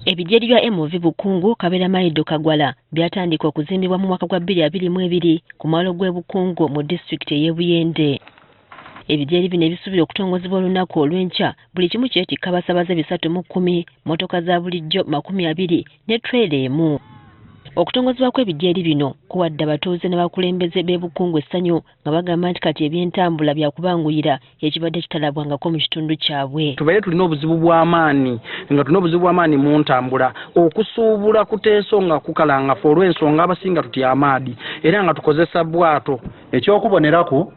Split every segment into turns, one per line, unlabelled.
Ebidyeri bya MV Bukungu Kaberamaido Kagwala byatandika okuzimbibwa mu mwaka gwa 2022 ku mwalo gw'e Bukungu mu disitulikiti ey'e Buyende. Ebidyeri bino ebisuubirwa okutongozebwa olunaku olw'enkya buli kimu kyetikka abasaabaze 310, mmotoka za bulijjo 20 ne trailer emu. Okutongozebwa kw'ebidyeri bino kuwadde abatuuze n'abakulembeze b'e Bukungu essanyu nga bagamba nti kati ebyentambula byakubanguyira ekibadde kitalabwangako mu kitundu kyabwe.
Tubaire tulina obuzibu bw'amaanyi, nga tulina obuzibu bw'amaanyi mu ntambula. Okusuubula kuteeso nga kukalangafu olw'ensonga abasinga tutya amaadi era nga tukozesa bwato.
Ekyokuboneraku,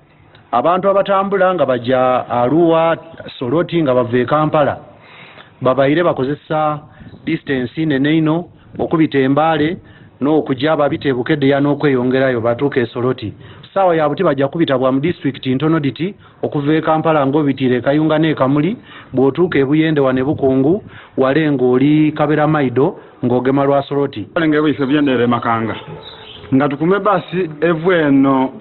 abantu abatambula nga baja Arua, Soroti nga bava e Kampala babaire bakozesa distance nene ino okubita Embaale n'okuja babita e Bukedea n'okweyongerayo batuuka e Soroti. Saawa ya buti bajja kubita bwa mu disitulikiti ntono diti okuva e Kampala ng'obitiire e Kayunga n'e Kamuli, bw'otuuka e Buyende wano e Bukungu wale ng'oli Kaberamaido ng'ogema lwa Soroti.
Nga ebifo ebyendere Makanga nga tukume basi evu eno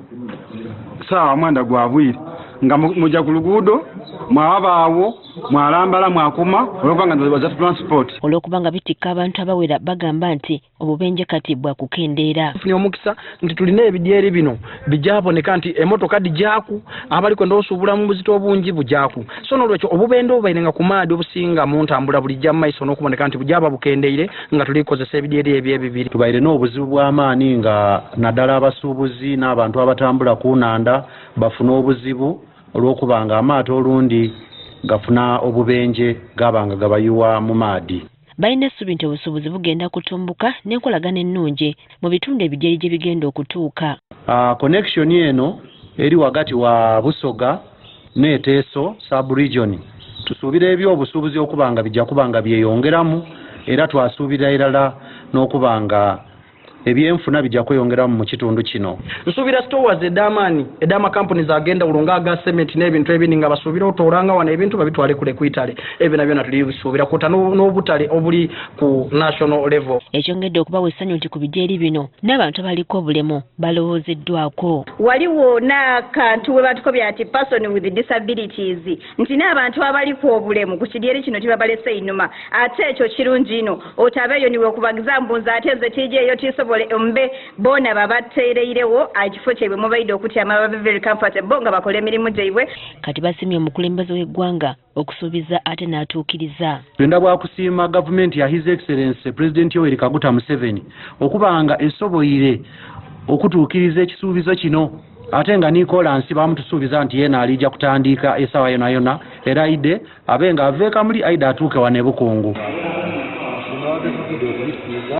saawa 9 gwa bwire nga mujja ku luguudo mwabaawo mwalambala mwakuma olwokubanga nze transport.
Olwokubanga bitikka abantu abawera bagamba nti obubenje kati bwakukendeera.
Tufunye omukisa nti tulina ebidyeri bino bijaboneka nti emotoka dijaaku abalikwenda osuubula mu buzito obungi bujaaku, so n'olwekyo obubende obubaire nga ku maadi obusinga mu ntambula bulijja mu maiso n'okuboneka nti bujaba bukendeire nga tulikozesa ebidyeri ebyo ebibiri.
Tubaire n'obuzibu bw'amaanyi nga naddala abasuubuzi n'abantu abatambula ku nnanda bafuna obuzibu olw'okubanga amaato olundi gafuna obubenje gabanga gabayuwa mu maadi.
Balina essuubi nti obusuubuzi bugenda kutumbuka n'enkolagana ennungi mu bitundu ebidyeri gye bigenda okutuuka.
Connection eno eri wagati wa Busoga n'Eteeso sub-region. Tusuubira ebyobusuubuzi okuba nga bijja kuba nga byeyongeramu era twasuubira irala n'okuba nga ebyenfuna bijja kweyongeramu mu kitundu kino.
Nsuubira stores ed'amaanyi ed'amakampuni z'ag'endawulo ng'aga cement n'ebintu ebindi nga basuubira otoolanga wano ebintu babitwale kule ku Italy. Ebyo nabyo na tulibisuubira kwota n'obutale obuli ku national level.
Ekyongedde okubawa essanyu nti ku bidyeri bino n'abantu abaliko obulemu balowoozeddwako.
Waliwo n'akantu we batukobya nti person with disabilities, nti n'abantu abaliko obulemu ku kidyeri kino tibabalese inuma, ate ekyo kirungi ino otabeeyo niwe okubagiza mbunza ate nze tiijeeyo tiisobole mbe boona babateereirewo ekifo kyaibwe mubaidde okutyama babe very comfortable nga bakola emirimu gyaibwe.
Kati basimye omukulembeze w'eggwanga okusuubiza ate n'atuukiriza.
Twenda bwakusiima gavumenti ya His Excellency President Yoweri Kaguta Museveni okuba nga esoboire okutuukiriza ekisuubizo kino, ate nga Nicolas bamutusuubiza nti yena alijja kutandika essaawa yona yona era aide abe nga ave Kamuli aide atuuke wano e Bukungu.